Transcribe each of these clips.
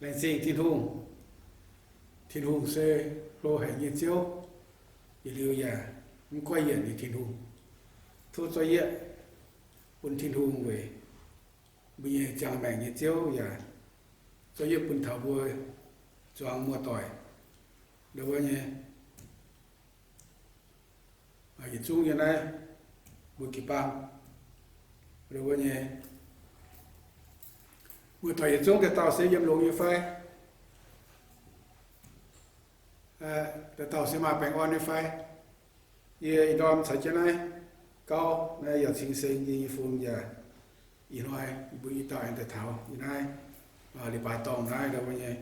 Laengz zingh Tin-Hungh. Tin-Hungh se hlo haic nyei Ziouv, yietc liuz yaac mv goiv yienc nyei Tin-Hungh. Tov zorqv yieqv bun Tin-Hungh weic mbuo nyei ziangh maengc nyei Ziouv yaac zorqv yieqv bun taux mbuo zuangx muoz-doic ndo wuov nyei yietc zungv nyei naaiv mbuo jiu-baang ndo wuov nyei muoz-doic yietc zungv. Dauh dauh se yiem longx nyei fai? Dauh dauh se maaih baengh orn nyei fai? Yie ih ndorm caux jienv naaiv gauv naaiv yaac cing-seng nyei fun yaac ih hnoi mbuo i dauh aengx daaih taux yie naaiv leiz-baaix dorngh naaiv ndo wuov nyei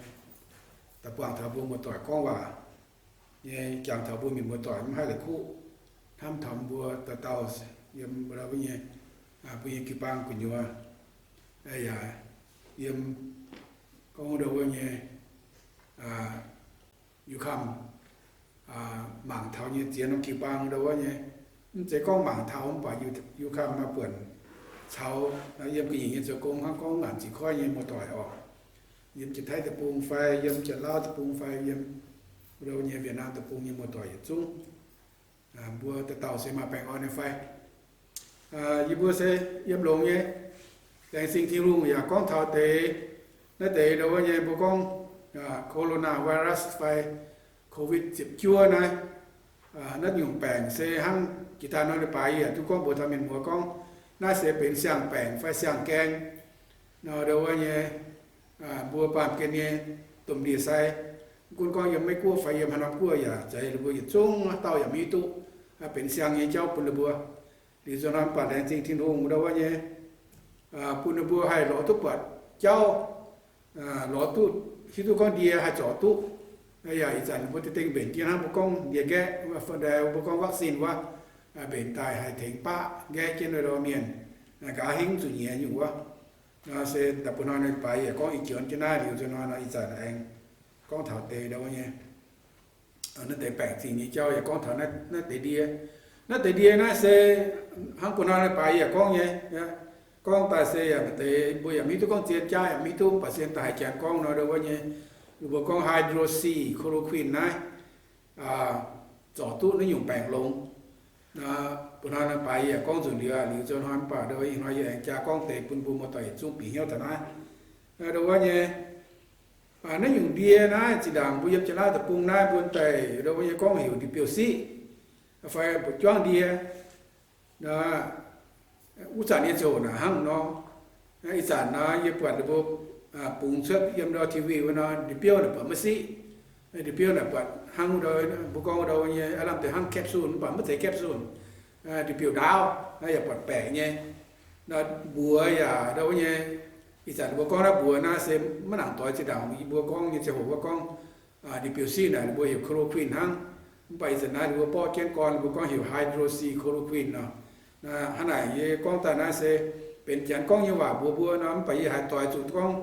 da'buangh taux mbuo muoz-doic gorngv waac nyei, jangx taux mbuo mienh muoz-doic mv haih la'kuqv hnamv taux mbuo dauh dauh yiem ndo wuov nyei mbuo nyei jiu-baang gu'nyuoz yaac yiem gorngv ndo wuov nyei UCOM mangc taux nyei ziex norm jiu-baang ndo wuov nyei. Mv zeiz gorngv mangc taux mv baac UCOM maaih buonc caux yiem ga'nyiec nyei zoux gong hnangv gorngv ngaanc ziqc koiv nyei muoz-doic oc. Yiem Janx-Taiv deic-bung fai yiem Janx-Lauv deic-bung fai yiem ndo wuov nyei Wietc Naam deic-bung nyei muoz-doic yietc zungv, mbuo dauh dauh se maaih baengh orn nyei fai? Yie mbuo se yiem longx nyei. Laengz zingh Tin-Hungh yaac gorngv taux deix, naaiv deix ndo wuov nyei mbuo gorngv coronavirus fai covid ziepc juov naaiv. Naaiv nyungc baengc se hnangv jiex daaih nor leiz-baaix yie yaac duqv gorngv mbuox taux mienh muoz gorngv, naaiv se benx siang-baengc fai siang-gaeng nor ndo wuov nyei. Mbuo baamh gen nyei domh ndie-sai, mv gunv gorngv yiem Meiv-Guoqv fai yiem haaix norm guoqv yaac zeiz, ninh mbuo yietc zungv dauh yaac maiv hiuv duqv benx siang nyei jauv bun ninh mbuo. Liuz nzunc hnoi mv baac laengz zingh Tin-Hungh ndo wuov nyei, bun ninh mbuo haih lorz duqv buatc jauv, lorz duqv hiuv duqv gorngv ndie haih zorc duqv. Yaac ih zanc mbuo deix dengh mbenc jienv hnangv mbuo gorngv ndie-nqaeqv, mbuo gorngv vaccine wuov, mbenc daaih haih tengx baqv nqaeqv jienv ndo mienh, nqa'haav hingv zuqc nyiex nyungc wuov. Nor se da'bun hnoi leiz-baaix yaac gorngv ih jionx jienv naaiv liuz nzunc hnoi nor ih zanc aengx gorngv taux deix ndo wuov nyei naaiv deix baengc zingh nyei jauv yaac gorngv taux naaiv deix ndie. Naaiv deix ndie naaiv se hnangv bun hnoi leiz-baaix yaac gorngv nyei, gorngv daaih se yaac maaih deix mbuo yaac maiv hiuv duqv gorngv zien jaav yaac maiv hiuv duqv, mv baac se daaih haih janx gorngv nor ndo wuov nyei, ninh mbuo gorngv hydroxychloroquine naaiv zorc duqv naaiv nyungc baengc longx. Bun hnoi leiz-baaix yaac gorngv nzunc liuz, liuz nzunc hnoi mv baac ndo wuov ih hnoi yie aengx jaa gorngv deix bun mbuo muoz-doic yietc zungv bieqc hnyouv taux naaiv. Ndo wuov nyei naaiv nyungc ndie naaiv zinh ndaangc mbuo yiem Janx-Lauv deic-bung naaiv mbuo deix ndo wuov nyei gorngv heuc ndie-biouv siqv fai mba'juangv ndie. Wuov zanc nyei ziouc naaic hnangv nor, ih zanc nor yie buatc ninh mbuo bungx cuotv yiem ndo TV wuov nor, ndie-biouv naaic buatc maiv siqv. Ndie-biouv naaic buatc hnangv ndo, mbuo gorngv ndo nyei aav lamh deix hnangv capsule mv baac maiv zeiz capsule. Ndie-biouv ndaauv yaac buatc baeqc nyei. Mbuox yaac ndo wuov nyei, ih zanc ninh mbuo gorngv naaiv mbuox naaiv se maiv nangc doix zinh ndaangc yie mbuo gorngv nyei ziangh hoc wuov gorngv ndie-biouv siqv naaic ninh mbuo heuc chloroquine hnangv. Mv baac ih zanc naaiv ninh mbuo borqv jienv gorn ninh mbuo gorngv heuc hydroxychloroquine nor. Hnangv naaic yie gorngv daaih naaiv se benx Janx gorngv nyei waac mbuox mbuo nor, mv baac yie haiz doix zuqc gorngv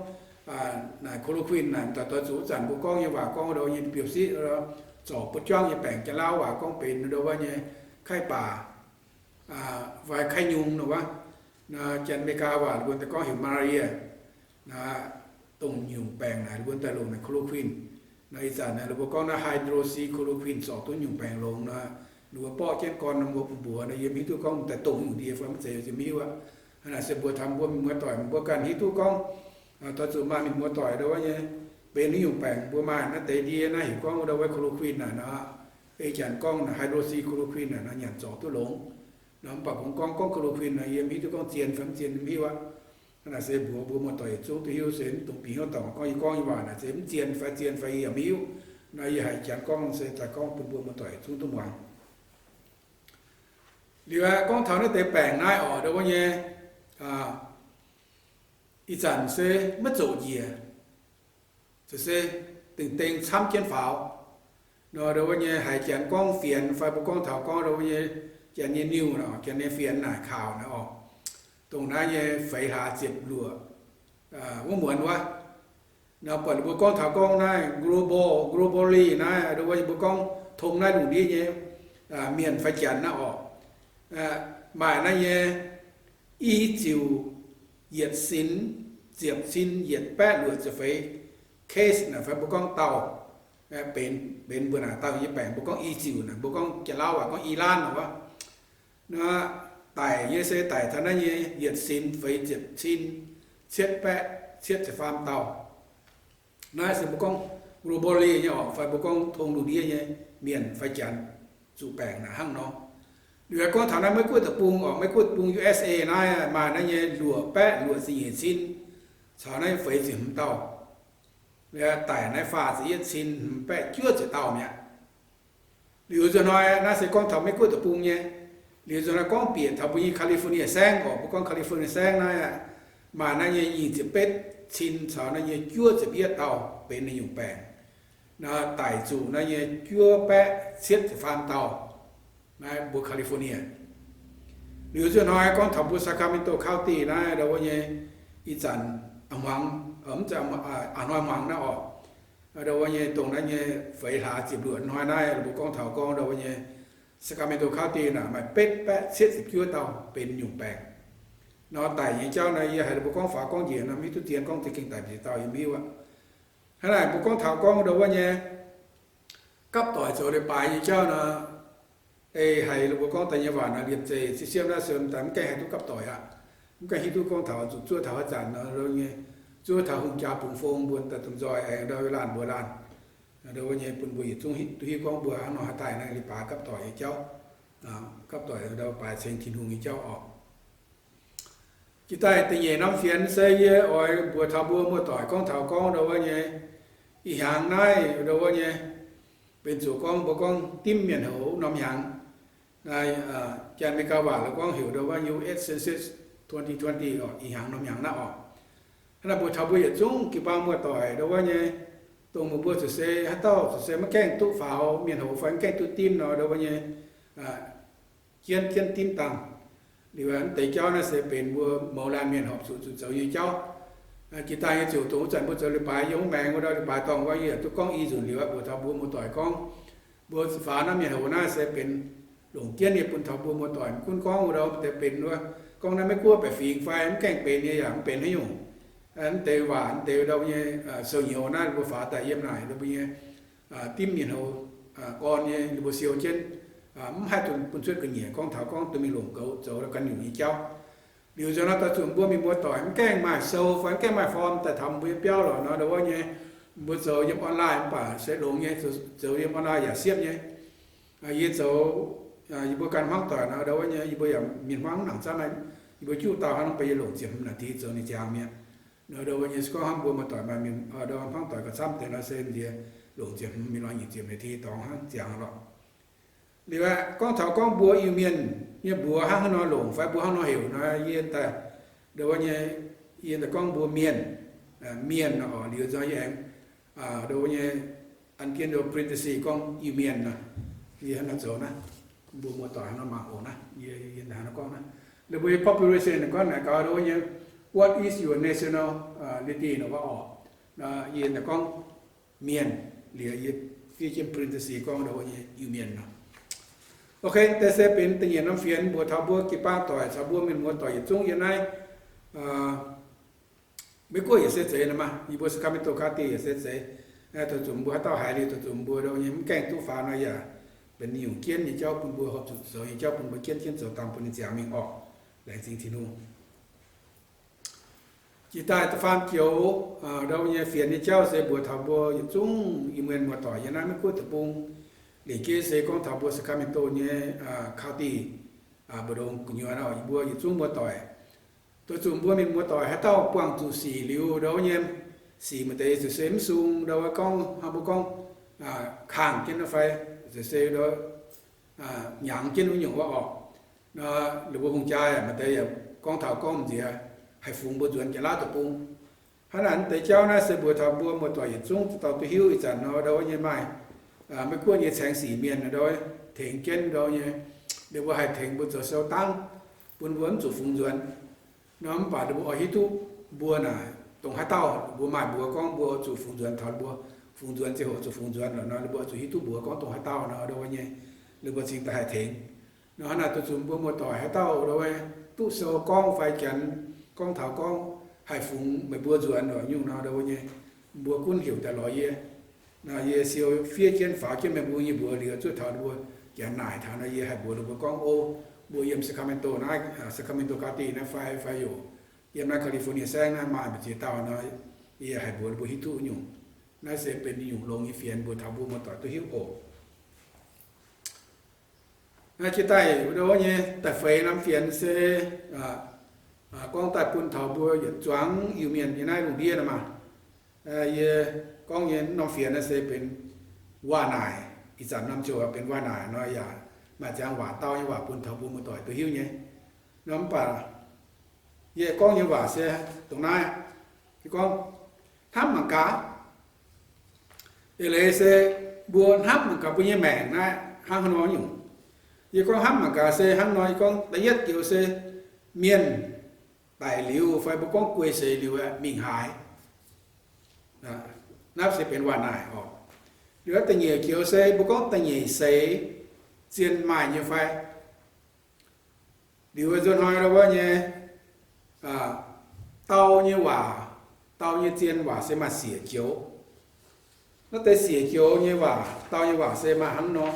naaic chloroquine naaic, doix doix zuqc wuov zanc mbuo gorngv nyei waac gorngv ndo nyei ndie-biouv siqv, zorc butv juangv nyei baengc, Janx-Lauv waac gorngv benx ndo wuov nyei ไข้ป่า fai ไข้ยุง nor wuov. Janx-Meigaa waac ninh mbuo daaih gorngv heuc malaria. Dongh nyungc baengc naaic ninh mbuo daaih longc naaic chloroquine. Nor ih zanc naaic ninh mbuo gorngv naaiv hydroxychloroquine zorc duqv nyungc baengc longx nor, ninh mbuo borqv jienv gorn nor mbuo mbuox nor, yie maiv hiuv duqv gorngv daaih dongh nyungc ndie fai maiv zeiz, yie maiv hiuv aqv. Hnangv naaic se mbuox taux mbuo mienh muoz-doic, mbuo ganh hiuv duqv gorngv doix zuqc maaih mienh muoz-doic ndo wuov nyei benx naaiv nyungc baengc, mbuo maaih naaiv deix ndie naaiv heuc gorngv ndo wuov chloroquine naaic nor, ei Janx gorngv hydroxychloroquine naaic nor nyanc zorc duqv longx. Nor mv baac kungx gorngv, gorngv chloroquine nor yie maiv hiuv duqv gorngv zien fai maiv zien, maiv hiuv aqv. Hnangv naaic se mbuox mbuo muoz-doic yietc zungv duqv hiuv se mv dungx bieqc hnyouv dorngc gorngv yie gorngv nyei waac naaic se mv zien fai zien fai yie yaac maiv hiuv. Nor yie haiz Janx gorngv se daaih gorngv bun mbuo muoz-doic yietc zungv duqv muangx. Liuz aeqv, gorngv taux naaiv deix baengc naaiv oc, ndo wuov nyei, ih zanc se maiv zoqc njiec, se dengh dengh camv jienv faaux. Nor ndo wuov nyei haiz Janx gorngv fienx fai mbuo gorngv taux gorngv ndo wuov nyei Janx nyei นิวส์ nor, Janx nyei fienx naaic, ข่าว naaic oc. Dongh naaiv nyei feix hlaax ziepc luoqc wuov muonz wuov, nor buatc ninh mbuo gorngv taux gorngv naaiv global, globally naaiv, ndo wuov mbuo gorngv tong naaiv lungh ndiev nyei mienh fai Janx naaiv oc, maaih naaiv nyei i ziepc yietc sin, ziepc sin yietc baeqv luoqc ziepc feix case naaic fai mbuo gorngv dauh benx, benx mbuo naaic dauh nyei baengc, mbuo gorngv i ziuc naaic, mbuo gorngv jaax-lauv waac gorngv i laanv naaic wuov. Naaiv daic nyei se daic taux naaiv nyei yietc sin feix ziepc cin cietv baeqv cietv ziepc faam dauh. Naaiv se mbuo gorngv globally nyei oc, fai mbuo gorngv tong lungh ndiev nyei mienh fai janx zuqc baengc naaic hnangv nor. Liuz gorngv taux naaiv Meiv Guoqv deic-bung oc, Meiv Guoqv deic-bung U S A naaiv maaih naaiv nyei luoqc baeqv luoqc ziepc nyeic cin caux naaiv feix ziepc hmz dauh. Daic naaiv faah ziepc yietv cin hmz baeqv juov ziepc dauh mi'aqv. Liuz nzunc hnoi naaiv se gorngv taux Meiv Guoqv deic-bung nyei. Liuz nzunc hnoi gorngv bieqc taux mbuo nyei California saengv oc, mbuo gorngv California saengv naaiv maaih naaiv nyei nyic ziepc betv cin caux naaiv nyei juov ziepc yietv dauh benx naaiv nyungc baengc. Naaiv daic zuqc naaiv nyei juov baeqv cietv ziepc faam dauh. Naaiv mbuo California. Liuz nzunc hnoi gorngv taux mbuo Sacramento County naaiv ndau wuov nyei ih zanc hmuangx, mv zeiz, a'hnoi hmuangx naaiv oc, ndau wuov nyei dongh naaiv nyei feix hlaax ziepc luoqc hnoi naaiv, mbuo gorngv taux gorngv ndau wuov nyei Sacramento County naaic maaih betv baeqv cietv ziepc juov dauh benx nyungc baengc. Nor daic nyei jauv naaiv yie haiz mbuo gorngv faaux gorngv njiec nor, mv hiuv duqv zien gorngv za'gengh daic mv deix dauh, yie mv hiuv aqv. Hnangv naaic mbuo gorngv taux gorngv ndau wuov nyei gapv doic zoux leiz-baaix nyei jauv nor, ei haiz mbuo gorngv daaih nyei waac naaic liemh zeih siepv-siepv naaiv se daaih mv gaengh haih duqv gapv doic aqv. Mv gaengh hiuv duqv gorngv taux zuqc zuov taux haaix zanc nor, zuov taux hungh jaa bungx fong mbuo daaih domh nzoih aengx ndau laanh mbuox laanh, ndau wuov nyei bun mbuo yietc zungv duqv hiuv gorngv mbuo hnangv nor haaix daaih naaiv leiz-baaix gapv doic nyei jauv, gapv doic ndau baaix ceng Tin-Hungh nyei jauv oc. Jiex daaih da'nyeic norm fienx se yie oix mbuox taux mbuo muoz-doic gorngv taux gorngv ndau wuov nyei ih hnyangx naaiv ndau wuov nyei benx zuqc gorngv mbuo gorngv dimv mienh houc norm hnyangx. Naaiv Janx-Meigaa waac la'gorngv heuc ndau wuov U S Census twenty twenty oc, ih hnyangx norm hnyangx naaiv oc. Hnangv naaic mbuox taux mbuo yietc zungv jiu-baang muoz-doic ndau wuov nyei, dongh meih mbuo zuqc se haaix dauh zuqc se maiv gaengh duqv faaux mienh houc fai maiv gaengh duqv dimv nor ndau wuov nyei, jienv jienv dimv dangh. Liuz mv deix jauv naaiv se benx mbuo mouz laanh mienh horpc zuqc zuqc zoux nyei jauv. Jiex daaih nyei ziouc dongh wuov zanc mbuo zoux leiz-baaix yiem wuov maengx wuov ndau leiz-baaix dorngh wuov, yie duqv gorngv i nzunc liuz aqv, mbuox taux mbuo muoz-doic gorngv mbuo faaux naaiv mienh houc naaiv se benx longc jienv nyei bun taux mbuo muoz-doic. Mv gunv gorngv wuov ndau deix benx wuov, gorngv naaiv Meiv Guoqv baeqc fingx fai mv gaengh benx nyei yaac mv benx haaix nyungc. Mv deix waac mv deix ndau nyei sou-nyouz naaiv mbuo faaux daaih yiem naaic mbuo nyei dimv mienh houc orn nyei, ninh mbuo siou jienv, mv haih bun cuotv ga'nyiec gorngv taux gorngv duqv mingh longc goux zoux gan nyungc nyei jauv. Liuz nzunc naaiv daaih zuqc mbuo mienh muoz-doic mv gaengh maaih sou fai mv gaengh maaih form daaih taux mbuo nyei biauv lorqc nor, ndau wuov nyei mbuo zoux yiem online mv baac se longx nyei, zoux yiem online yaac siepv nyei. Yie zoux, yie mbuo ganh hmuangv doic nor, ndau wuov nyei yie mbuo yaac mienh hmuangv mv nangc zanv, yie mbuo juqv dauh hnangv nor bun yie longc ziepc hmz naaic ti zoux ninh ziangx mi'aqv. Ndau wuov nyei se gorngv hnangv mbuo muoz-doic maaih mienh, ndau hmuangv doic gauh camv deix nor se nziex longc ziepc hmz mingh lorz nyic ziepc naaic ti dorngx hnangv ziangx lorqc. Liuz aeqv, gorngv taux gorngv mbuo Iu-Mienh nyei mbuox hnangv haaix nor longc fai mbuo hnangv nor heuc nor, yie daaih, ndau wuov nyei, yie daaih gorngv mbuo mienh, mienh oc. Liuz nzunc yie aengx, ndau wuov nyei, an jienv ndau parenthesis gorngv Iu-Mienh nor, yie hnangv naaiv zoux naaiv, mbuo muoz-doic hnangv nor mangc oc naaiv, yie, yie hnangv nor gorngv naaiv. Liuz mbuo nyei population naaic gorngv naaic gaax ndau wuov nyei, what is your nationality nor, wuov oc. Yie daaih gorngv mienh, liuz yie fiev jienv parenthesis gorngv ndau wuov nyei Iu-Mienh nor. Ok, deix se benx da'nyeic norm fienx mbuox taux mbuo jiu-baang doic caux mbuo mienh muoz-doic yietc zungv yiem naaiv Meiv Guoqv yaac se zeiz nor maah, yie mbuo Sacramento County yaac se zeiz. Dongh zuqc mbuo haaix dauh haiz liuz, dongh zuqc mbuo ndau wuov nyei mv gaengh duqv faaux nor yaac benx nyungc jienv nyei jauv bun mbuo, horpc zuqc zoux nyei jauv bun mbuo jienv jienv zoux dangh bun ninh ziangx mingh orqc. Laengz zingh Tin-Hungh. Jiex daaih da'faam joux ndau wuov nyei fienx nyei jauv se mbuox taux mbuo yietc zungv Iu-Mienh muoz-doic yiem naaiv Meiv Guoqv deic-bung. Lengc jeiv se gorngv taux mbuo Sacramento nyei county, mbu'ndongx gu'nyuoz oc, yie mbuo yietc zungv muoz-doic. Dongh zuqc mbuo mienh muoz-doic haaix dauh buangh zuqc sic liuz ndau wuov nyei, sic maaih deix zuqc se mv sung, ndau wuov gorngv hnangv mbuo gorngv kangh jienv fai zuqc se ndau hnyangx jienv wuov nyungc wuov orqc. Ninh mbuo hungh jaa yaac maaih deix yaac gorngv taux gorngv nziex haih fungx mbuo nzuonx jaax-laauv deic-bung. Hnangv naaic deix jauv naaiv se mbuox taux mbuo muoz-doic yietc zungv dauh duqv hiuv ih zanc nor ndau wuov nyei maaih Meiv Guoqv nyei caengx sic mienh ndau wuov tengx jienv ndau nyei, ninh mbuo haih tengx mbuo zoux sou dangv, bun mbuo mv zuqc fungx nzuonx. Nor mv baac ninh mbuo oix hiuv duqv mbuo naaic dongh haaix dauh, mbuo maaih mbuox gorngv mbuo zuqc fungx nzuonx taux ninh mbuo fungx nzuonx ziangh hoc zuqc fungx nzuonx lorqc nor, ninh mbuo oix zuqc hiuv duqv mbuox gorngv dongh haaix dauh nor ndau wuov nyei, ninh mbuo cingx daaih haih tengx. Nor hnangv naaic dongh zuqc mbuo muoz-doic haaix dauh ndau wuov duqv sou gorngv fai janx gorngv taux gorngv haih fungx meih mbuo nzuonx lorqc nyungc nor ndau wuov nyei, mbuo gunv heuc daaih lorz yie. Yie siou fiev jienv faaux jienv meih mbuo nyei mbuox liuz, zuov taux mbuo janx naaic taux nor, yie haih mbuox ninh mbuo gorngv, O, mbuo yiem Sacramento naaiv, Sacramento County naaiv fai, fai youc yiem naaiv California saengv naaiv maaih mbu'ziex dauh nor, yie haih mbuox ninh mbuo hiuv duqv nyungc. Naaiv se benx nyungc longx nyei fienx mbuo taux mbuo muoz-doic duqv hiuv oc. Naaiv jiex daaih wuov nyei da'feix norm fienx se gorngv daaih bun taux mbuo yietc zuangx Iu-Mienh nyei naaiv lungh ndiev nor maah. Yie gorngv nyei norm fienx naaiv se benx waac-naaic. Ih zanc norm ziouc benx waac-naaic nor yaac maaih ziangx waac dau nyei waac bun taux mbuo muoz-doic duqv hiuv nyei. Nor mv baac yie gorngv nyei waac se dongh naaiv. Yie gorngv hnamv mangc gaax. Eix leiz se mbuo hnamv mangc gaax mbuo nyei maengc naaiv hnangv haaix nor nyungc. Yie gorngv hnamv mangc gaax se hnangv nor, yie gorngv da'yietv joux se mienh daic liuz fai mbuo gorngv guei seix liuz aeqv, mingh haaix. Naaiv se benx waac-naaic oc. Liuz da'nyeic joux se mbuo gorngv da'nyeic seix zien maaih nyei fai. Liuz nzuonx hnoi wuov nyei dau nyei waac, dau nyei zien waac se maaih siec joux. Naaiv deix siec joux nyei waac, dau nyei waac se maaih hnangv nor.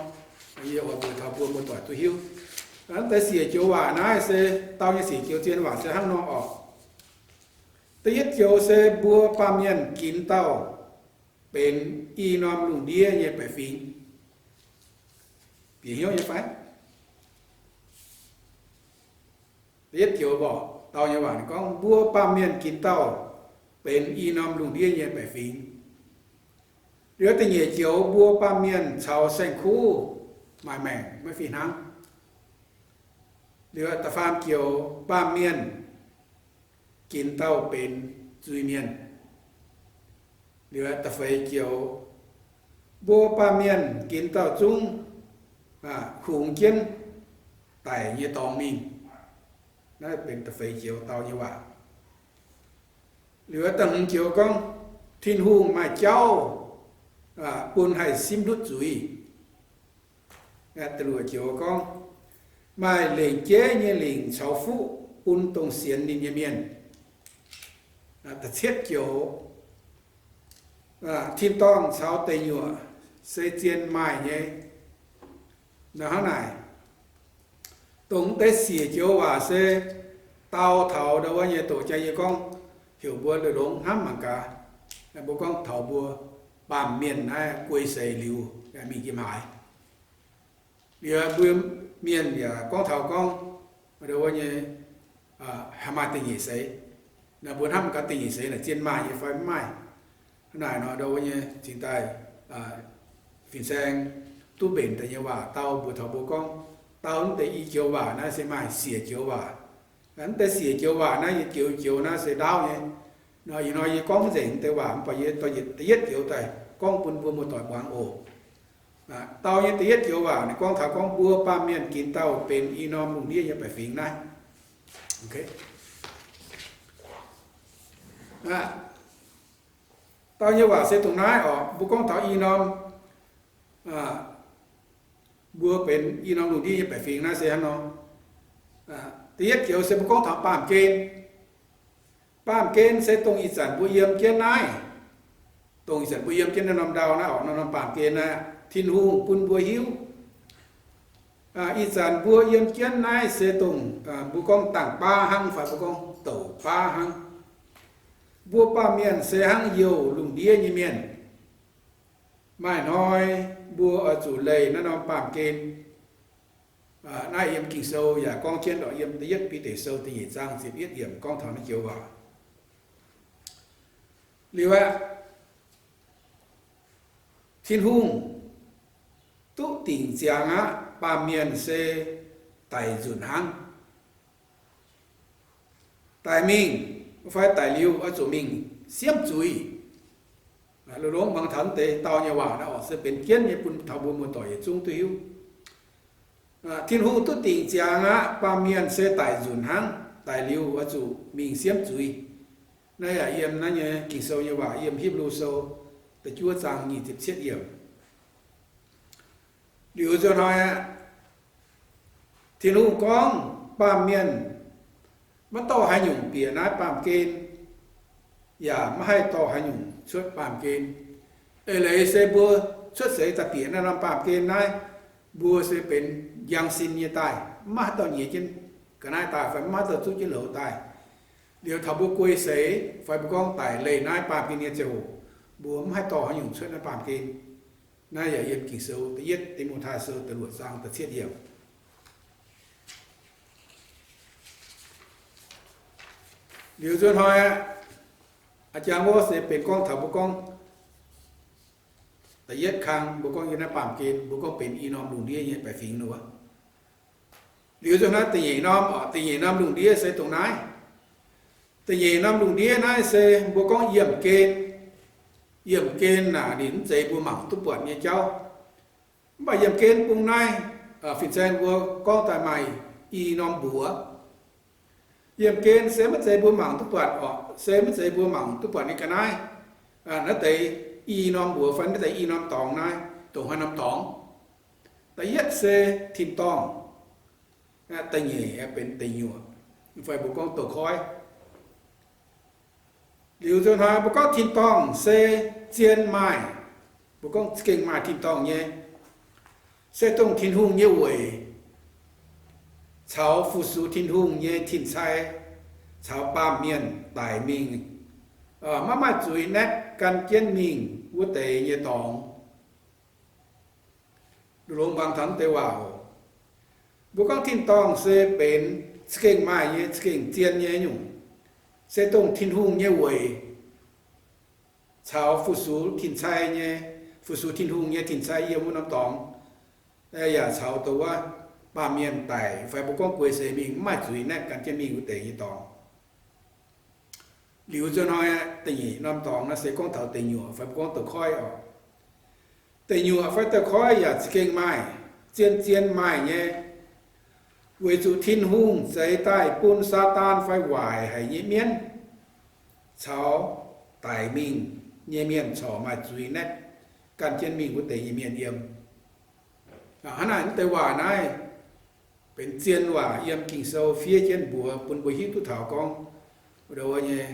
Yie oix mbuox taux mbuo muoz-doic duqv hiuv. Naaiv deix siec joux waac naaiv se, dau nyei siec joux zien waac se hnangv nor oc. Da'yietv joux se mbuo baamh mienh ginx dauh benx i norm lungh ndiev nyei baeqc fingx. Bieqc hnyouv nyei fai? Da'yietv joux mborqc dau nyei waac ninh gorngv mbuo baamh mienh ginx dauh benx i norm lungh ndiev nyei baeqc fingx. Liuz da'nyeic joux mbuo baamh mienh caux saeng-kuv maaih maengc maiv fih hnangv. Liuz da'faam joux baamh mienh ginx dauh benx zuiz-mienh. Liuz da'feix joux mbuo baamh mienh ginx dauh zungv hungx jienv daic nyei dorngx mingh. Naaiv benx da'feix joux dau nyei waac. Liuz da'hmz joux gorngv Tin-Hungh maaih jauv bun haih simv ndutv zuiz. Da'luoqc joux gorngv maaih lengc jeiv nyei lingc caux fuqv bun dongh sienx ninh nyei mienh. Da'cietv joux tin-dorngh caux deic nyuoqc se zien maaih nyei. Nor hnangv naaic, dongh deix siec joux waac se dau taux ndau wuov nyei doqc jaa yie gorngv heuc mbuo longx-longx hnamv mangc gaax. Mbuo gorngv taux mbuo baamh mienh naaiv guei seix liuz mingh yiem haaix. Liuz mbuo mienh yaac gorngv taux gorngv ndau wuov nyei haih maaih da'nyeic seix. Naaiv mbuo hnamv gaax da'nyeic seix naaic zien maaih nyei fai mv maaih. Hnangv naaic nor ndau wuov nyei cingx daaih fin-saeng duqv mbenc deix nyei waac dau mbuox taux mbuo gorngv, dau mv deix i joux waac naaiv se maaih siec joux waac. Mv deix siec joux waac naaiv yietc joux joux naaiv se ndaauv nyei. Nor ih hnoi yie gorngv mv nzengc mv deix waac mv baac yie da'yietv joux daaih gorngv bun mbuo muoz-doic muangx oc. Dau nyei da'yietv joux waac ninh gorngv taux gorngv mbuo baamh mienh ginx dauh benx i norm lungh ndiev nyei baeqc fingx naaiv. Dau nyei waac se dongh naaiv oc. Mbuo gorngv taux i norm, mbuo benx i norm lungh ndiev nyei baeqc fingx naaiv se hnangv nor. Da'yietv joux se mbuo gorngv taux baamh gen. Baamh gen se dongh ih zanc mbuo yiem jienv naaiv, dongh ih zanc mbuo yiem jienv naaiv norm ndau naaiv oc, norm norm baamh gen naaiv, Tin-Hungh bun mbuo hiuv. Ih zanc mbuo yiem jienv naaiv se dongh mbuo gorngv dangh baav hnangv fai mbuo gorngv douc baav hnangv. Mbuo baamh mienh se hnangv youh lungh ndiev nyei mienh. Maaih hnoi mbuo oix zuqc leih naaiv norm baamh gen. Naaiv yiem Ging-Sou yaac gorngv jienv lorqc, yiem da'yietv Bide Sou da'nyeic zaang ziepc yietv yiemc gorngv taux naaiv joux waac. Liuz aqv, Tin-Hungh duqv dingc ziangx aqv, baamh mienh se daic nzunc hnangv. Daic mingh fai daic liuz oix zuqc mingh siemv zuiz. Longx-longx muangx taux deix dau nyei waac naaiv oc, se benx jienv nyei bun taux mbuo muoz-doic yietc zungv duqv hiuv. Tin-Hungh duqv dingc ziangx aqv, baamh mienh se daic nzunc hnangv, daic liuz oix zuqc mingh siemv zuiz. Naaiv yaac yiem naaiv nyei Ging-Sou nyei waac yiem Hipv^lu Sou da'juov zaang nyic ziepc cietv yiemc. Liuz nzunc hnoi aqv, Tin-Hungh gorngv baamh mienh maiv dorh haaix nyungc bieqc naaiv baamh gen, yaac maiv haih dorh haaix nyungc cuotv baamh gen. Eix leiz se mbuo cuotv seix daaih bieqc naaiv norm baamh gen naaiv, mbuo se benx njang sin nyei daaih, maiv maaih haaix dauh nyiex jienv ga'naaiv daaih fai maiv maaih haaix dauh zuqv jienv louz daaih. Liuz taux mbuo guei seix fai mbuo gorngv daic leih naaiv baamh gen nyei ziangh hoc, mbuo maiv haih dorh haaix nyungc cuotv naaiv baamh gen. Naaiv yaac yiem Ging-Sou da'yietv Ti^mo^tai Sou da'luoqc zaang da'cietv yiemc. Liuz nzuonx hnoi aqv, a'jang wuov se benx gorngv taux mbuo gorngv da'yietv kang mbuo gorngv yiem naaiv baamh gen mbuo gorngv benx i norm lungh ndiev nyei baeqc fingx wuov. Liuz nzuonx hnoi da'nyeic norm, da'nyeic norm lungh ndiev se dongh naaiv. Da'nyeic norm lungh ndiev naaiv se mbuo gorngv yiemh gen. Yiemh gen naaic ninh mv zeiz mbuo mangc duqv buatc nyei jauv. Mv baac yiemh gen bung naaiv, fin-saeng mbuo gorngv daaih maaih i norm mbuox. Yiemh gen se maiv zeiz mbuo mangc duqv buatc orqc, se maiv zeiz mbuo mangc duqv buatc nyei ga'naaiv. Naaiv deix i norm mbuox fai naaiv deix i norm dorngx naaiv, dongh haaix norm dorngx? Da'yietv se tin-dorngh, da'nyeic benx deic-nyuoqc, fai mbuo gorngv douz-koiv. Liuz nzuonx hnoi mbuo gorngv tin-dorngh se zien maaih, mbuo gorngv za'gengh maaih tin-dorngh nyei, se dongh Tin-Hungh nyei weic caux fu-sux Tin-Hungh nyei tin-cai caux baamh mienh daic mingh, maiv maaih zuiz naetv gan jienv mingh wuov deix nyei dorngx. Longx muangx taux deix waac oc. Mbuo gorngv tin-dorngh se benx za'gengh maaih nyei, za'gengh zien nyei nyungc, se dongh Tin-Hungh nyei weic caux fu-sux tin-cai nyei, fu-sux Tin-Hungh nyei tin-cai yiem wuov norm dorngx, yaac caux dongh wuov baamh mienh daic fai mbuo gorngv guei seix mingh mv maaih zuiz naetv gan jienv mingh wuov deix nyei dorngx. Liuz nzuonx hnoi da'nyeic norm dorngx naaiv se gorngv taux deic-nyuoqc fai mbuo gorngv douz-koiv oc. Deic-nyuoqc fai douz-koiv yaac za'gengh maaih, zien-zien maaih nyei, weic zuqc Tin-Hungh zeix daaih bun Saadaan fai waaic haic nyei mienv caux daic mingh nyei mienh corc maaih zuiz naetv gan jienv mingh wuov deix nyei mienh yiem. Hnangv naaic, mv deix waac naaiv benx zien waac yiem Ging-Sou fiev jienv mbuox bun mbuo hiuv duqv taux gorngv, wuov nyei,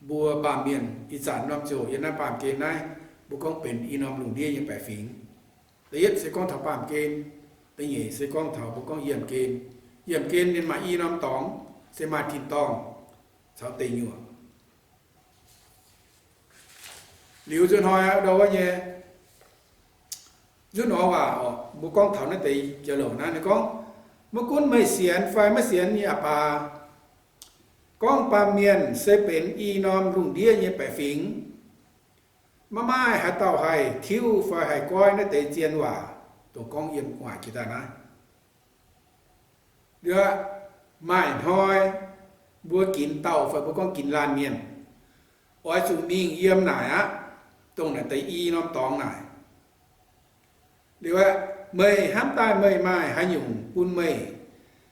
mbuo baamh mienh ih zanc norm ziouc yiem naaiv baamh gen naaiv, mbuo gorngv benx i norm lungh ndiev nyei baeqc fingx. Da'yietv se gorngv taux baamh gen, da'nyeic se gorngv taux mbuo gorngv yiemh gen. Yiemh gen ninh maaih i norm dorngx, se maaih tin-dorngh caux deic-nyuoqc. Liuz nzuonx hnoi ndau wuov nyei nzunv norm waac oc, mbuo gorngv taux naaiv deix jiex louc naaiv, ninh gorngv, maiv gunv meih sienx fai maiv sienx nyei aqc baac, gorngv baamh mienh se benx i norm lungh ndiev nyei baeqc fingx, maiv maaih haaix dauh haih tiuv fai haih goiv naaiv deix zien waac, dongh gorngv yiem gu'nguaaic jiex daaih naaiv. Liuz, maaih hnoi mbuo ginx dauh fai mbuo gorngv ginx laanh mienh oix zuqc mingh yiem naaic aqv, dongh naaic deix i norm dorngx naaic. Liuz, meih hnamv daaih meih maaih haaix nyungc bun meih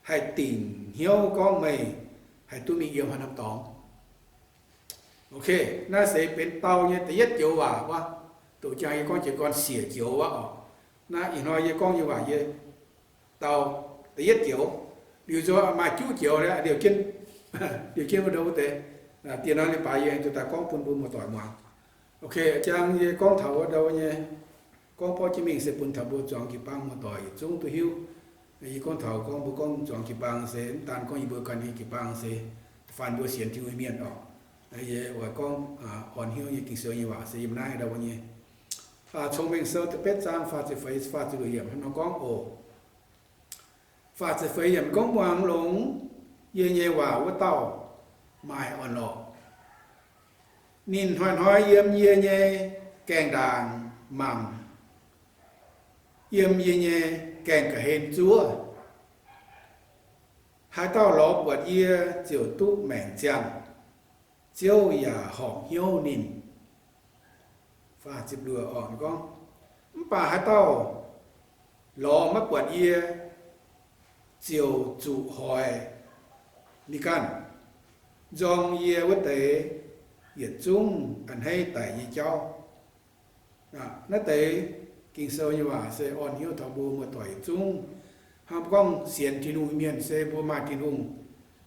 haih dingc hnyouv gorngv meih haih duqv mingh yiem haaix norm dorngx? Ok, naaiv se benx dau nyei da'yietv joux waac wuov. Doqc jangx yie gorngv jiez gorn siec joux wuov oc. Naaiv ih hnoi yie gorngv nyei waac yie dau da'yietv joux. Liuz nzunc maaih juqv joux, liouh jienv, liouh jienv wuov ndou wuov deix. Dieh nor ninh baaix yie duqv daaih gorngv bun mbuo muoz-doic muangx. Ok, jangx yie gorngv taux wuov ndou nyei, gorngv borqv jienv mingh se bun taux mbuo zuangx jiu-baang muoz-doic yietc zungv duqv hiuv. Yie gorngv taux gorngv mbuo gorngv zuangx jiu-baang se mv daan gorngv yie mbuo ganh nyei jiu-baang se da'faanh mbuo sienx Tin-Hungh mienh oc. Yie oix gorngv orn hnyouv nyei Ging-Sou nyei waac se yiem naaiv ndau wuov nyei. Cong-Mengh Sou da'betv zaang faah ziepc feix, faah ziepc luoqc yiemc hnangv nor gorngv oc. Faah ziepc feix yiemc gorngv, muangx longx yie nyei waac wuov dauh maaih orn-lorqc. Ninh hnoi-hnoi yiem yie nyei gaengh ndaangc mangc, yiem yie nyei gaengh ga'hlen zuov. Haaix dauh lorz buatc yie ziouc duqv maengc ziangh, Ziouv yaac horpc hnyouv ninh. Gorngv, mv baac haaix dauh lorz maiv buatc yie, ziouc zuqc hoic ninh ganh nzorng yie wuov deix yietc zungv a'hneiv daic nyei jauv. Naaiv deix Ging-Sou nyei waac se orn hnyouv taux mbuo muoz-doic yietc zungv. Hnangv mbuo gorngv sienx Tin-Hungh mienh se mbuo maaih Tin-Hungh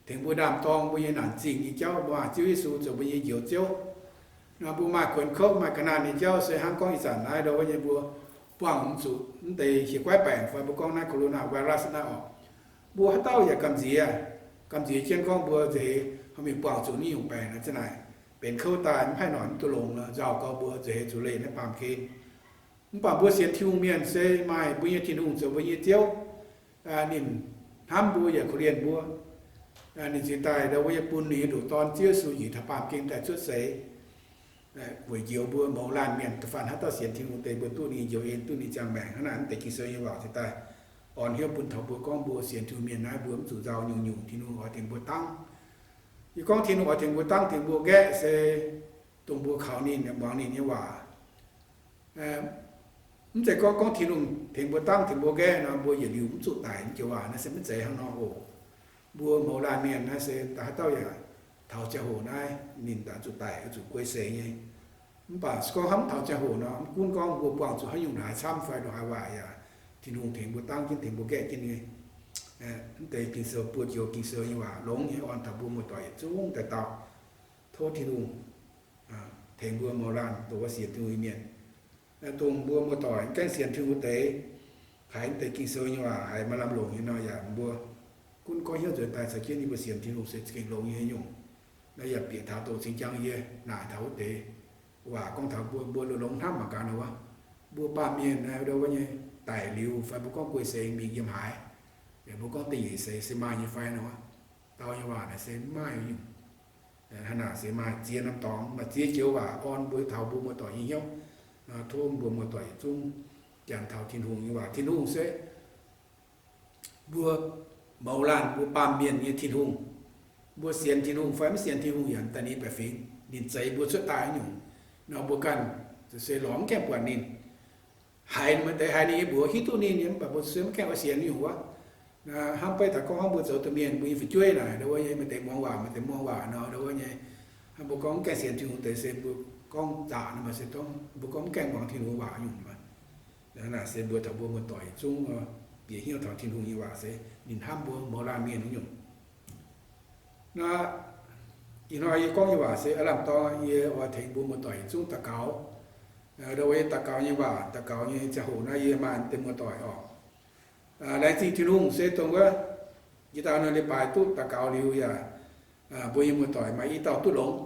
tengx mbuo ndaam-dorng mbuo nyei naanc zingh nyei jauv, mbuo maaih Ziouv Yesu zoux mbuo nyei Njoux Ziouv. Mbuo maaih kuonx kouv, maaih ga'naanh nyei jauv se hnangv gorngv ih zanc naaiv ndau wuov nyei mbuo buangh mv zuqc mv deix hieh guaiv baengc fai mbuo gorngv naaiv corona virus naaiv oc. Mbuo haaix dauh yaac gamh nziex, gamh nziex jienv gorngv mbuo nza'heix haih mingh buangh zuqc naaiv nyungc baengc naaiv za'naaic benx kouv daaih mv haih noic mv duqv longx nor, nzauh gau mbuo nza'heix zuqc leih naaiv baamh gen. Mv baac mbuo sienx Tin-Hungh mienh se maaih mbuo nyei Tin-Hungh zoux mbuo nyei Ziouv. Ninh hnamv mbuo yaac korv-lienh mbuo. Ninh cingx daaih ndau wuov nyei bun ninh nyei ndoqc Dorn Ziouv Yesu njiec taux baamh gen daaih cuotv seix weic njoux mbuo mouz laanh mienh. Da'faanh haaix dauh sienx Tin-Hungh deix mbuo duqv ninh njoux en, duqv ninh ziangh maengc. Hnangv naaic mv deix Ging-Sou nyei waac cingx daaih orn hnyouv bun taux mbuo gorngv mbuo sienx Tin-Hungh mienh naaiv mbuo mv zuqc nzauh nyungc nyungc. Tin-Hungh oix tengx mbuo dangv. Yie gorngv Tin-Hungh oix tengx mbuo dangv, tengx mbuo nqaeqv se dongh mbuo kaux ninh, muangx ninh nyei waac. Mv zeiz gorngv, gorngv Tin-Hungh tengx mbuo dangv, tengx mbuo nqaeqv nor, mbuo yietc liuz mv zuqc daic nyei joux waac naaiv se mv zeiz hnangv nor oc. Mbuo mouz laanh mienh naaiv se da'haaix dauh yaac taux ziangh hoc naaiv ninh daaih zuqc daic, zuqc guei seix nyei. Mv baac se gorngv hnamv taux ziangh hoc nor, mv gunv gorngv mbuo buangh zuqc haaix nyungc haaix camv fai ndongc haaix waac yaac Tin-Hungh tengx mbuo dangv jienv, tengx mbuo nqaeqv jienv nyei. Mv deix Ging-Sou, buo joux Ging-Sou nyei waac longx nyei, orn taux mbuo muoz-doic yietc zungv daaih dauh. Tov Tin-Hungh tengx mbuo mouz laanh dongh wuov sienx Tin-Hungh nyei mienh. Dongh mbuo muoz-doic mv gaengh sienx Tin-Hungh deix, haiz mv deix Ging-Sou nyei waac haiz maaih lamh longc nyei nor yaac mbuo gunv gorngv hnyouv nzuonx daaih caux jienv yie mbuo sienx Tin-Hungh se za'gengh longx nyei nyungc. Naaiv yaac bieqc taux dongh cing-jang yie naaic taux wuov deix waac gorngv taux mbuo, mbuo longx-longx hnamv mangc gaax nor wuov, mbuo baamh mienh ndau wuov nyei daic liuz fai mbuo gorngv guei seix mingh yiem haaix, yaac mbuo gorngv da'nyeic seix se maaih nyei fai nor wuov, dau nyei waac naaic se mv maaih nyungc. Hnangv naaic se maaih ziex norm dorngx, maaih ziex joux waac orn mbuo taux mbuo muoz-doic nyei hnyouv. Tov mbuo muoz-doic yietc zungv janx taux Tin-Hungh nyei waac. Tin-Hungh se mbuo mouz laanh, mbuo baamh mienh nyei Tin-Hungh. Mbuo sienx Tin-Hungh fai mv sienx Tin-Hungh yaac daaih ninh baeqc fingx, ninh zeix mbuo cuotv daaih nyungc nor, mbuo ganh se lorz mv gaengh buatc ninh. Haiz maaih deix haiz ninh nyei mbuox hiuv duqv ninh nyei, mv baac mbuo se mv gaengh oix sienx nyungc wuov. Hnamv beiv taux gorngv hnangv mbuo zoux domh mienh, mbuo nyei fu'jueiv naaic ndau wuov nyei maaih deix muangx waac, maaih deix mv muangx waac nor ndau wuov nyei. Hnamv mbuo gorngv mv gaengh sienx Tin-Hungh deix se mbuo gorngv zaqc nor, maaih se gorngv mbuo gorngv mv gaengh muangx Tin-Hungh waac nyungc. Hnangv naaic se mbuo taux mbuo muoz-doic yietc zungv bieqc hnyouv taux Tin-Hungh nyei waac se ninh hnamv mbuo mouz laanh mienh nyungc. Naaiv, ih hnoi yie gorngv nyei waac se aav lamh dorng, yie oix tengx mbuo muoz-doic yietc zungv daux gaux. Ndau wuov yie daux gaux nyei waac, daux gaux nyei ziangh hoc naaiv yie maaih deix muoz-doic oc. Laengz zingh Tin-Hungh se dongh wuov, yie daaih nor leiz-baaix duqv daux gaux liuz yaac, mbuo nyei muoz-doic maaih i dauh duqv longx.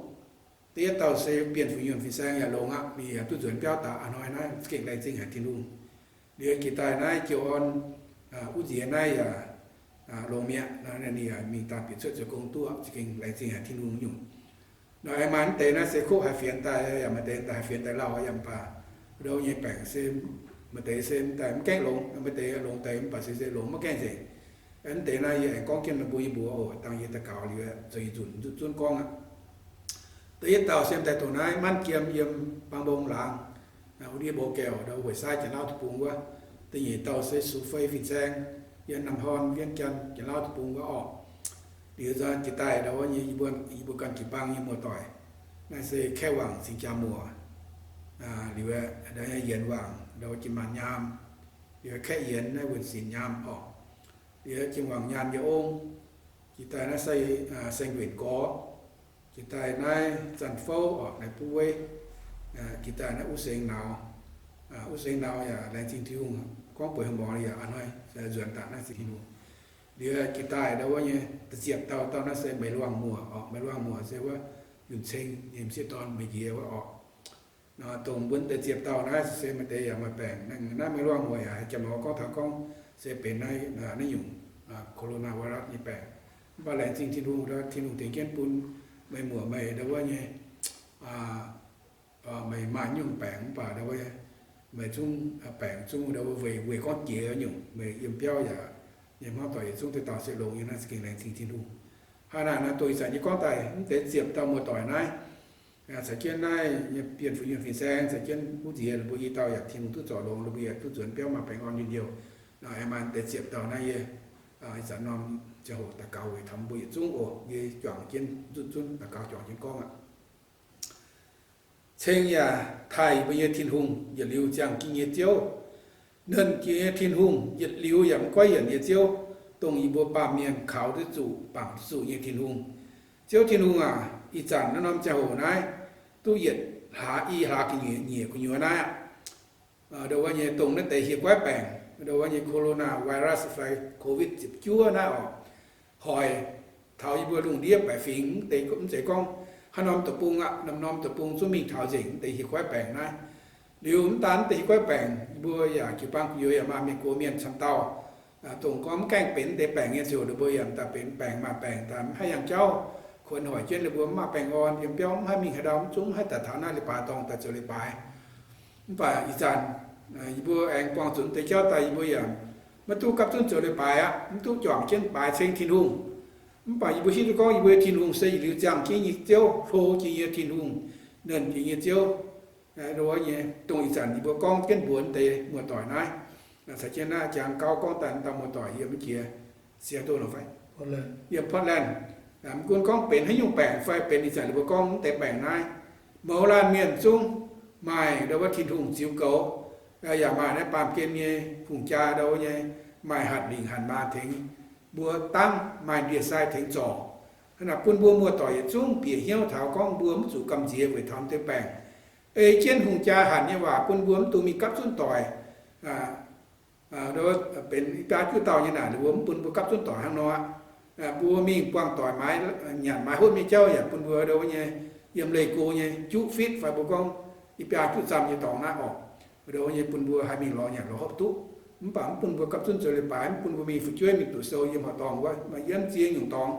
Da'yietv dauh se Bienh Fu'nyuonh fin-saeng yaac longx aqv, ninh yaac duqv nzuonx biauv daaih. Ih hnoi naaiv za'gengh laengz zingh haic Tin-Hungh. Liuz jiex daaih naaiv jiu orn, wuov nziex naaiv yaac longx mi'aqv, ninh yaac mingh daaih bieqc cuotv zoux gong duqv, za'gengh laengz zingh haic Tin-Hungh nyungc. Nor aengx maaih mv deix naaiv se kuv haiz fienx daaih, yaac maaih deix daaih haiz fienx daaih lauh yaac mv baac, ndau nyei baengc se maaih deix se daaih mv gaengh longx, maaih deix longx deix mv baac se se longx maiv gaengh nzengc. Mv deix naaiv yie aengx gorngv jienv mbuo nyei mbuox oc, dangh yie daux gaux liuz zoux yietc nzunc zuqv zunv gorngv aqv. Da'yietv dauh se daaih dongh naaiv Manv Jiem yiem Bang Mbong laangz, wuov ndiev Mbo Gael ndau Hueic Saaiv Janx-Lauv Deic-Bung wuov. Da'nyeic dauh se Sux Fei fin-saeng yiem Nam Horn, Vietnam, Janx-Lauv Deic-Bung wuov orqc. Liuz nzunc jiex daaih ndau wuov nyei yie mbuo, yie mbuo ganh jiu-baang nyei muoz-doic, naaiv se Kaeqv Wangc Cing Jaa Muoc, liuz Yienx Wangc ndau Jiem Maanh Nyaam, liuz Kaeqv Yienx naaiv Wuonh Sinx Nyaam orqc. Liuz Jiem Wangc Nyaam Yie Ong, jiex daaih naaiv Sai Nguenc Gorx, jiex daaih naaiv Zanh Fouv orqc, naaiv Buv Weiv, jiex daaih naaiv Uv Sengx Nauz. Uv Sengx Nauz yaac laengz zingh Tin-Hungh gorngv bueix haaix morngx yaac a'hnoi nzuonx daaih naaiv zingh Tin-Hungh. Liuz jiex daaih ndau wuov nyei da'ziepc dauh, dauh naaiv se Meic Luangh Muoc orqc. Meic Luangh Muoc se wuov Lunc Ceng nyei m'sieqv dorn, Meic Njiec wuov orqc. Nor dongh mbuo deix ziepc dauh naaiv se maaih deix yaac maaih baengc. Naaiv Meic Luangh Muoc yaac haaix jiex mbuo gorngv taux gorngv se benx naaiv, naaiv nyungc coronavirus nyei baengc. Mv baac laengz zingh Tin-Hungh, Tin-Hungh tengx jienv bun meih muoc meih ndau wuov nyei, meih maaih nyungc baengc mv baac ndau wuov meih zungv baengc zungv ndau wuov weic, weic gorngv jiex nyungc meih yiem biauv yaac nyei hmuangv doic yietc zungv deix dauh se longx nyei. Naaiv za'gengh laengz zingh Tin-Hungh. Hnangv naaic nor dongh ih zanc yie gorngv daaih mv deix ziepc dauh muoz-doic naaiv, caux jienv naaiv nyei Bienh Fu'nyuonh fin-saeng caux jienv wuov nziex, ninh mbuo i dauh yaac Tin-Hungh duqv zorc longx, ninh mbuo yaac duqv nzuonx biauv maaih baengh orn njien-youh. Nor aengx maaih deix ziepc dauh naaiv yie ih zanc norm ziangh hoc daux gaux weic taux mbuo yietc zungv oc. Yie juangc jienv zuqv zunv daux gaux juangc jienv gorngv aqv. Ceng yaac taaih mbuo nyei Tin-Hungh, yietc liuz ziangh jienv nyei Ziouv. Nernh jiex nyei Tin-Hungh, yietc liuz yaac mv goiv yienc nyei Ziouv, dongh yie mbuo baamh mienh kaux duqv zuqc, bangc duqv zuqc nyei Tin-Hungh. Ziouv Tin-Hungh aac, ih zanc naaiv norm ziangh hoc naaiv duqv yietc hlaax i hlaax gu'nyuoz, nyiec gu'nyuoz naaiv aqv. Ndo wuov nyei dongh naaiv deix hieh guaiv baengc, ndo wuov nyei corona virus fai covid ziepc juov naaiv oc, hoic taux yie mbuo lungh ndiev baeqc fingx mv deix, mv zeiz gorngv haaix norm deic-bung aqv, norm-norm deic-bung zungv mingh taux nzengc mv deix hieh guaiv baengc naaiv. Liuz mv daan mv deix hieh guaiv baengc, yie mbuo yaac jiu-baang gu'nyuoz yaac maaih mienh gox mienh camv dauh, dongh gorngv mv gaengh benx mv deix baengc nyei ziouc ninh mbuo yaac daaih benx baengc maaih baengc daaih mv haih yangh jauv, kuonx hoic jienv ninh mbuo mv maaih baengh orn, yiem biauv mv haih mingh haaix ndau, mv zungv mv haih daaih taux naaiv leiz-baaix dorngh daaih zoux leiz-baaix. Mv baac ih zanc yie mbuo aengx buangh zuqc mv deix jauv daaih yie mbuo yaac maiv duqv gapv zunv zoux leiz-baaix aqv, mv duqv juangc jienv baaix ceng Tin-Hungh. Mv baac yie mbuo hiuv duqv gorngv yie mbuo nyei Tin-Hungh se yietc liuz ziangh jienv nyei Ziouv, hlo jiex nyei Tin-Hungh, nernh jiex nyei Ziouv. Ndo wuov nyei dongh ih zanc yie mbuo gorngv jienv mbuox mv deix muoz-doic naaiv, caux jienv naaiv jangx gauv gorngv daaih dauh muoz-doic yiem mv jiex Seattle fai yiem Portland. Mv gunv gorngv benx haaix nyungc baengc fai benx ih zanc ninh mbuo gorngv mv deix baengc naaiv, mouz laanh mienh zungv maaih ndo wuov Tin-Hungh ziux goux, yaac maaih naaiv baamh gen nyei hungh jaa ndo wuov nyei maaih hatc lingc hatc maa tengx mbuo dangv, maaih ndie-sai tengx zorc. Hnangv naaic bun mbuo muoz-doic yietc zungv bieqc hnyouv taux gorngv mbuo mv zuqc gamh nziex weic taux mv deix baengc. Ei jienv hungh jaa hanc nyei waac bun mbuo mv dungx mingh gapv zunv doic. Benx i biaa juqv dauh nyei naaic, ninh mbuo mv bun mbuo gapv zunv doic hnangv nor aqv. Mbuo mingh buangh doic maaiz nyanc maaiz hopv nyei jauv yaac bun mbuo ndo wuov nyei yiem leih go nyei juqv fitv fai mbuo gorngv i biaa juqv zamh nyei dorngx naaiv orqc, ndo wuov nyei bun mbuo haih mingh lorz nyanc lorz hopv duqv. Mv baac mv bun mbuo gapv zunv zoux leiz-baaix, mv bun mbuo mingh fu'jueiv mingh duqv sou yiem horqc dorngx wuov, maaih yiem ziex nyungc dorngx.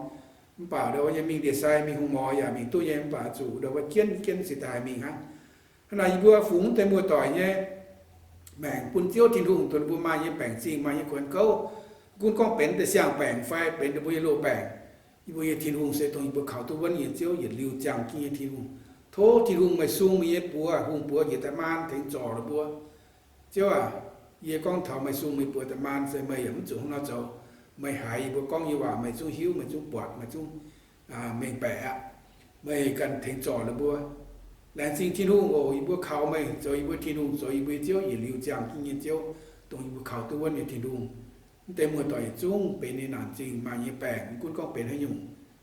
Mv baac ndo wuov nyei mingh ndie-sai mingh hungh mor yaac mingh duqv nyei, mv baac zuqc ndo wuov jienv jienv cingx daaih mingh hnangv. Hnangv naaic yie mbuo fungx deix muoz-doic nyei maengc bun Ziouv Tin-Hungh dongh ninh mbuo maaih nyei baengc zingh, maaih nyei kuonx gouv, gunv gorngv benx deix siang-baengc fai benx deix mbuo nyei loz-baengc, yie mbuo nyei Tin-Hungh se dongh yie mbuo kaux duqv wuonv nyei Ziouv, yietc liuz ziangh jienv nyei Tin-Hungh. Tov Tin-Hungh meih sung meih nyei buoz, hungh buoz njiec daaih maan tengx zorc ninh mbuo. Ziouv aac, yie gorngv taux meih sung meih buoz daaih maan se meih yaac mv zuqc hnangv nor zoux. Meih haiz yie mbuo gorngv nyei waac meih zungv hiuv, meih zungv buatc, meih zungv mengh baeqc aqv. Meih ganh tengx zorc ninh mbuo. Laengz zingh Tin-Hungh oc, yie mbuo kaux meih zoux yie mbuo Tin-Hungh, zoux yie mbuo nyei Ziouv, yietc liuz ziangh jienv nyei Ziouv, dongh yie mbuo kaux duqv wuonv nyei Tin-Hungh. Mv deix muoz-doic yietc zungv benx ninh naanc zingh maaih nyei baengc, mv gunv gorngv benx haaix nyungc,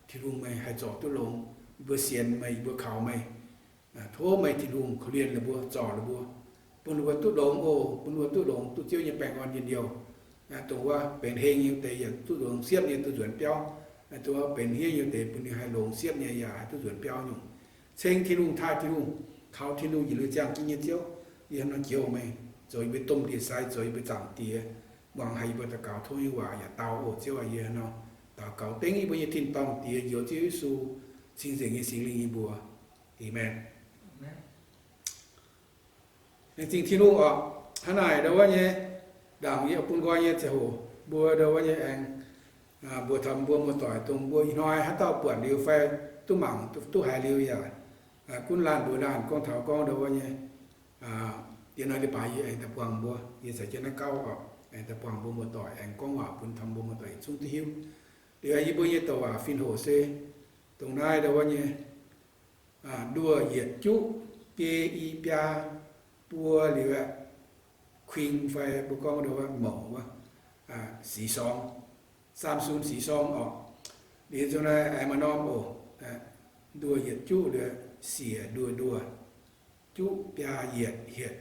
Tin-Hungh meih haih zorc duqv longx. Yie mbuo sienx meih, yie mbuo kaux meih. Tov meih Tin-Hungh korv-lienh ninh mbuo, zorc ninh mbuo, bun ninh mbuo duqv longx oc, bun ninh mbuo duqv longx, duqv Ziouv nyei baengh orn njien-youh. Dongh wuov benx heng nyei deix yaac duqv longx siepv nyei duqv nzuonx biauv. Dongh wuov benx hniev nyei deix bun ninh haih longx siepv nyei yaac haih duqv nzuonx biauv nyungc. Ceng Tin-Hungh, taaih Tin-Hungh, kaux Tin-Hungh, yietc liuz ziangh jienv nyei Ziouv, yie hnangv nor njoux meih, zoux yie mbuo domh ndie-sai, zoux yie mbuo zaangc Diex. Muangx haiz yie mbuo daux gaux tov nyei waac yaac dau oc. Ziouv aac, yie hnangv nor daux gaux dengv yie mbuo nyei tin-dorngh Diex, njoux Ziouv Yesu cing-nzengc nyei Singx Lingh nyei mbuox. Aamen. Laengz zingh Tin-Hungh oc. Hnangv naaic ndo wuov nyei, ndaangc yie bun nqoi nyei ziangh hoc, mbuo ndo wuov nyei aengx mbuox taux mbuo muoz-doic dongh mbuo ih hnoi haaix dauh buatc liuz fai duqv mangc duqv haiz liuz yaac gunv laanh mbuox laanh gorngv taux gorngv ndo wuov nyei, diex hnoi leiz-baaix yie aengx daaih buangh mbuo, yie caux jienv naaiv gauv oc, aengx daaih buangh mbuo muoz-doic, aengx gorngv waac bun taux mbuo muoz-doic yietc zungv duqv hiuv. Liuz yie mbuo nyei douc waac fin-hoc se dongh naaiv ndo wuov nyei, nduoh yietc juqv, biei i biaa, buo liuz, kuing fai mbuo gorngv ndo wuov mouc wuov, six song, Samson six song oc. Liuz nzunc naaiv aengx maaih norm oc, nduoh yietc juqv liuz, siec nduoh nduoh, juqv biaa yietc hietc.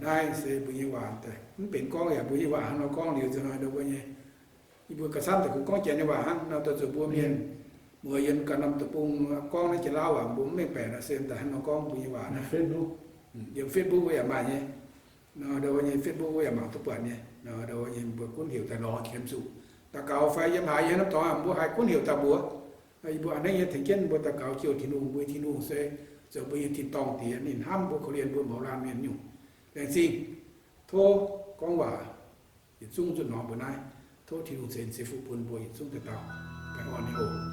Naaiv se mbuo nyei waac daaih, mv benx gorngv yaac mbuo nyei waac hnangv nor gorngv liuz nzunc naaiv ndo wuov nyei. Yie mbuo gauh camv daaih kungx gorngv Janx nyei waac hnangv nor, daaih zuqc mbuo mienh muoz yiem ganh norm deic-bung gorngv naaiv jiex lauv waac mbuo mv mengh baeqc nor, se daaih hnangv nor gorngv mbuo nyei waac naaiv. Yiem Facebook wuov yaac maaih nyei. Nor ndo wuov nyei Facebook wuov yaac mangc duqv buatc nyei. Nor ndo wuov nyei mbuo gunv heuc daaih lorz qiemx zuqc. Daux gaux fai yiem haaix yiem norm dorngx mbuo haih gunv heuc daaih mbuox. Yie mbuo a'hneiv nyei tengx jienv mbuo daux gaux jouh Tin-Hungh, mbuo nyei Tin-Hungh se zoux mbuo nyei tin-dorngh Diex, ninh hnamv mbuo, korv-lienh mbuo mouz laanh mienh nyungc. Laengz zingh. Tov gorngv waac yietc zungv nzunc nor mbuo naaiv. Tov Tin-Hungh ceix fuqv bun mbuo yietc zungv dauh dauh. Baengh orn nyei oc.